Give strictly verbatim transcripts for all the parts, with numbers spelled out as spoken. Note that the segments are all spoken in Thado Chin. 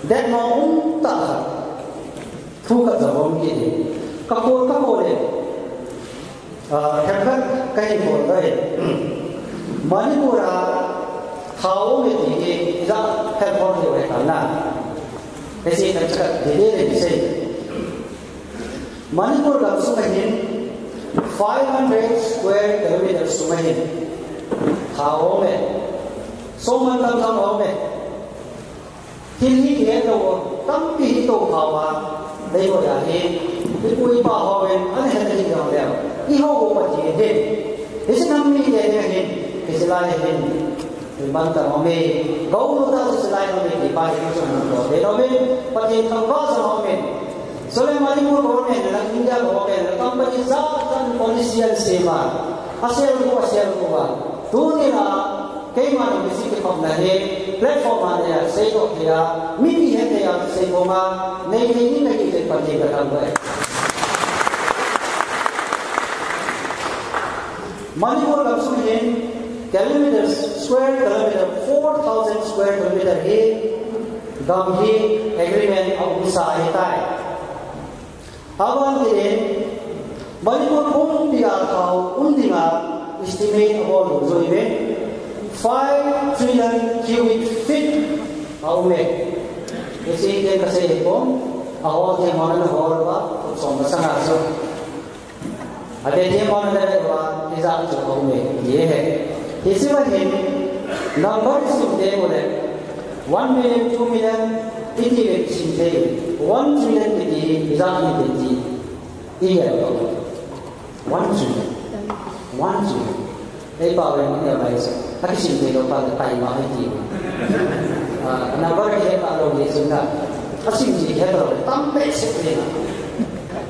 Dep mo um ta khat. Thu khat jong um kit in. Ka kol, ka kol e. Ah, themkhat ka hin bol tai. Manipur a thao um e ti hi, ijat themkhat hi ve kan na. Hiche themkhat detail in sei. Manipur gam sunga hin five hundred square kilometer sunga hin thao um e. Soman tam tam um e. Thil hi kihet lou, tampi hi tou khao a, leiho a hi, ipu ipa hon, ana het hi jong leu, eiho ho pa ti hi, hiche nam mite ding ahin, hiche lai hin, iman ta mo me, gou lu ta hiche lai mo me, ti pa hi chu nam lo, te lo me, Pathen thangvah sa mo me. Chule Manipur government le India government le company jat jat in policy ana sem a, asel khu, asel khu a. Tuni a, Keima nang bisi kikhopna hi platform a nei a seidoh thei a, mipi hethei a seikhom a, nei thei ding kahi jeh in Pathen kathangvah e. Manipur gam sung hin kilometer, square kilometer, four thousand square kilometer hi gam hi agreement a umsa ahitai. Aban tin, Manipur pumpi a thao um dinga estimate abol u chu ive, five trillion cubic feet a um e. Hiche hi ken kasei hi pon, ahol thei ho ana hol uva, som masanga chu. Ave thei ho ana ve uva, hijat chu a um e, ti ahi. Hiche va hin, number isim teng uleh, one million, two million, iti le isim teng, one trillion iti, ijat ni ti. Iya, one trillion. One trillion. Ei pa wen ni bai sa. Akisim teng lou pa le taima iti. Ah, number hi he ta lou ni sum na. Asim ji he ta lou, tam behseh ni na.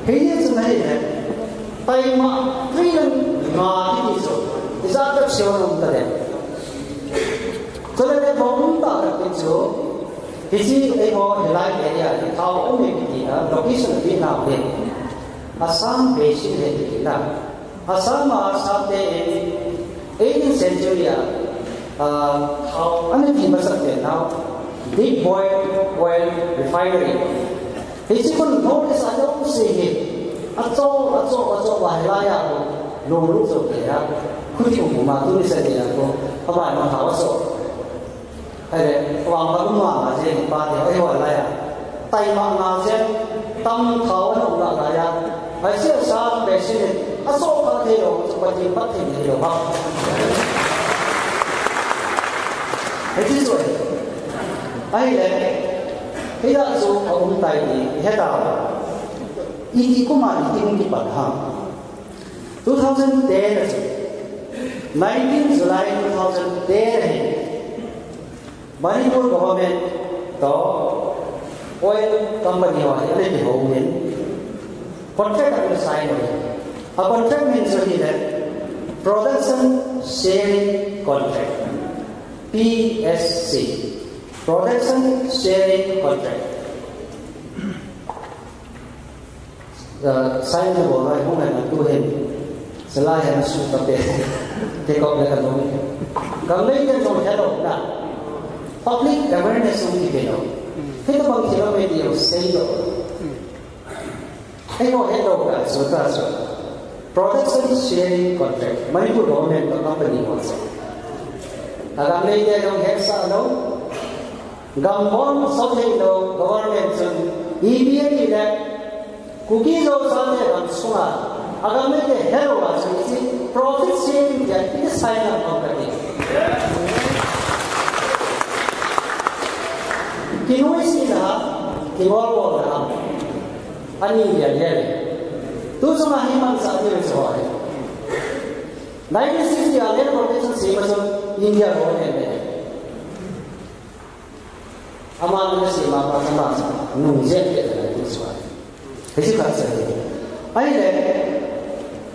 Hei ni sum na hi he. Taima trillion nga iti so. Ijat bep seiu nom ta le. Chule le bom ta ka pi chu. Hiche eiho hilai area hi thao um e kiti a location a pi nau hi. Assam Basin hi kiti na. Assam a Assam te in eighteenth century a, ah, thao ana ti masat pen nau. Deep Boy Oil Refinery. Hiche khun North East a jouse hi. Acho, acho, acho va hilai a ko. Lunglut jo ke a. Khuti um um a tuni sa ke a ko. Aba ma thao so. Ahile, vang ka lung nga nga jeng pa te, oi, hoi lai a. Taima nga jeng, tam thao na um lai a. Ai, sia sa be si ni, a so ka thei lou, so pa ti pa thei ni lou ha. Ai, ti so. Ahile, hei da so, a um tai ni, he ta. Iti kuma, iti hung kipan ha. Two thousand ten, nineteen July two thousand ten, Manipur government to oil company ho hi ana kihou in contract ana sign uve. A contract min chu hile Production Sharing Contract, P S C, Production Sharing Contract. Ah, sign na bol lai hung lai na tu hin. Salai hin su ta pe. Te kop le ka dong. Gam lei te jong helou na. Public awareness hung kipe lou. Hita bang kilometer yo sei lou. Hei ho helou ka su ta su. Production sharing contract. Manipur government ka company ho sa. Agam lei te jong hesa lou. Gam bon so thei lou government chun E B A le Kuki Zo chate gam sunga, agam mite helou a chu hiche profit sharing tia ipi sign up bang kati. Kinoi si la, kingol bol la. Ani ya ya. Tu chunga hi man sa ti chu hoi. Nineteen sixty a land protection sema chu India government ne. Ama na sema pa sama sa nung je pe ta tu swa. Hiche khat sa. Ahile,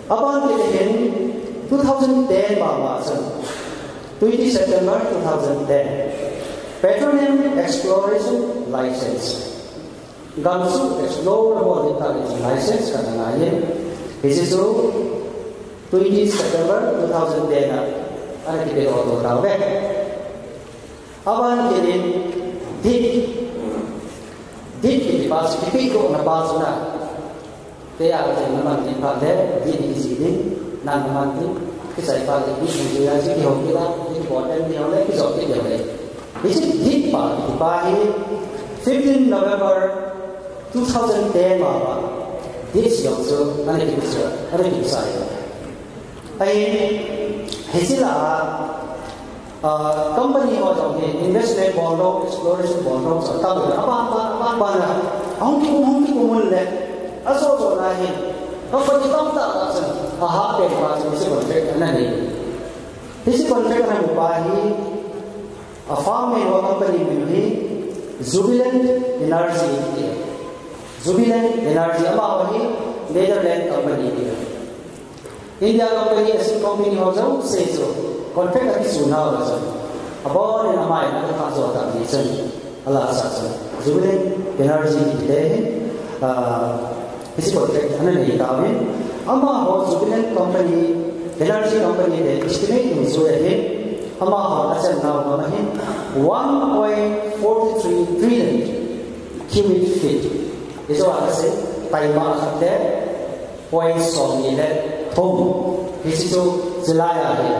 aban ti hin two thousand ten ma ma sa. Twenty September two thousand ten. Petroleum Exploration License. Gam su explore ho ni ta license ka na ye. Hiche chu twenty September two thousand ten a. Ana kipe lou to ta ve. Aban kit in, deep, Kipi ko na pa suna. Kaya ka na man tin pa le, di di si din, na na man tin, kisai pa le, di di ya si ki ho ki la, di ko den di ho le, ki zo ki di ho le. Hi si di pa, di pa hi, fifteen November two thousand ten ma ba, di si yong su, ane ki sa, ane ki sa yo. Ai, hi si la, Ah, company ho jong hi investment bol lou, exploration bol lou, sa tam lou, aban, aban, aban, aban, ahung kikum, hung kikum un le, ajo jo na hi, company tamtah a chun, aha pen pa chun hiche contract ana nei. Hiche contract ana mu pa hi, a founding ho company min hi, Jubilant Energy ti. Jubilant Energy amaho hi, Netherlands company ti. India company, Asian company ho jouse chu contract akisun nau le chun, abon in amai na ka jo ta ni chun, ala sa chun, Jubilant Energy te hin, ah, hiche contract ana nei tauvin, amaho Jubilant company, Energy company te estimate nung chu le hin, amaho achan nau ma hin, one point four three trillion cubic feet. Hichu a ka sei, taima khat le, point som ni le thum. Hiche chu July a hi.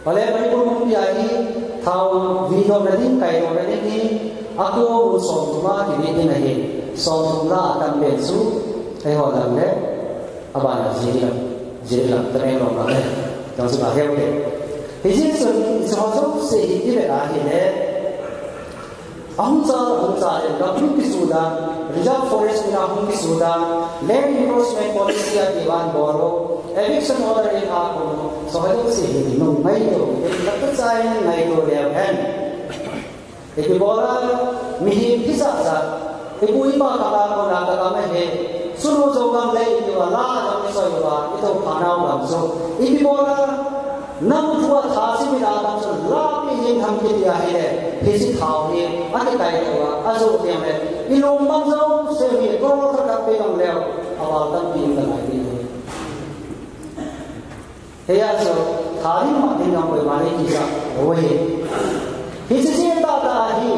Ole Manipur mumpi a hi thao vi dohna ding, kai dohna ding hi, a ko mun som thum a kibit ding ahi. Som thum la a tam pen chu, eiho lam le, aban a Jiribam, Jiribam, Tamenglong lam le, jong chu ba heu te. Hiche chun, hiche ho jouse hi, i ve a hi le, Ahung cha, ahung cha, le gam hung kisu da, reserve forest mina hung kisu da, land encroachment policy a divan bol lou, eviction order in a kon lou, so ha lou si hi nung ngai to, le kata cha in ngai to le hen. Ipi bola, mihem hi sa sa, ipu ipa kama kona kama he, sunu jo gam le ipi wala, gam isoi wa, ito phanau gam so, ipi bola, Nang thu a tha si mi la dam chun la pi hin tham kiti a hi le, hiche thao hi, a kikai lou a, a jo tiang le, i lung bang jouse hi, ko ka ka pe dong leo, a val tam pi ka lai ni. He ya so, tha ni ma ding nang koi ma ni ki sa, o hi. Hiche si ta ta hi,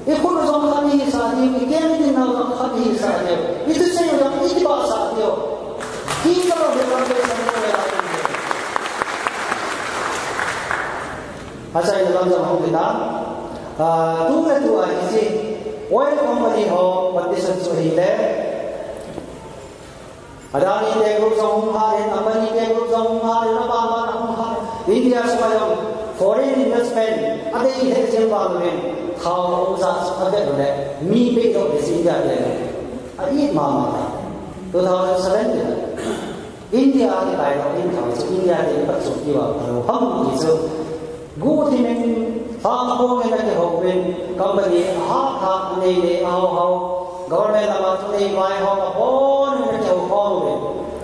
I khut jong khat hi sa diu, i keng tin nau jong khat hi sa diu, i thusei jong i kibahsah diu. Hi ka lo he lam le san le la. Achai na lam jong hung kita. Ah, tu le tu a hi si. Oil company ho condition chu hi le. Adani te group jong hung hal in, Ambani te group jong hung hal in, aban ban hung hal in. India sunga jong foreign investment adei he jeng vang in, thao hung ja chu avet le, mi pe lo de India te. A it mama. Two thousand seven te. India te kai lo in thao chu India te pat chu kiva lo ham ti chu. Gu thimin, thang khong in akihou vin, company a hah hah, anei nei a hao hao, government lama thunei vai ho abon in akihou khom uvin,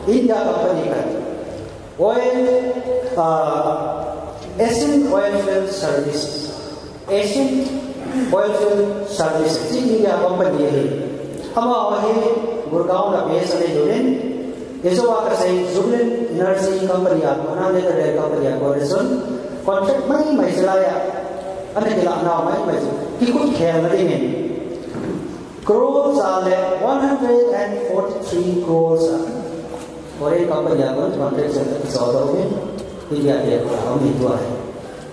India company khat. Oil, ah, Asian Oilfield Service. Asian Oilfield Service. Chu India company ahi. Amaho hi Gurgaon a base anei uvin, Hichu a kasei Jubilant Energy Company a kona, Netherlands company a kona chun contract mai mai silai a, ana kilah nau mai mai chu kikhut khelna dingin crores a le one hundred and forty-three crores a foreign company a kona contract chun akichol doh uvin, India te a um hi tua hi.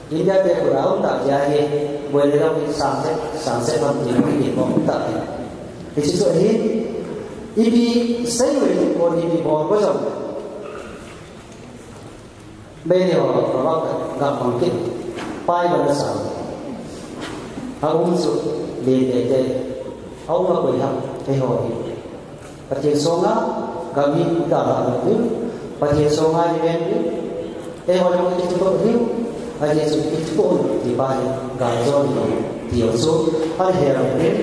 India te khut a um ta jeh a hi, boi le lou hi sang set, sang set bang ti bang ti bang um ta hi. Hichu chu hi, ipi sei le ti ko ni ipi bol ko jong. Bei le ho, ko ba ka, ga pang kit. Pai ba na sa. A um chu, le le te. A um a koi ha, te ho hi. Pathen songa gam hi dalha lou diu, Pathen songa i ven diu, eiho jong i kitoh diu, ajeh chu i kitoh lou ti pa hi gal jo lou diu chu, ahe lou diu.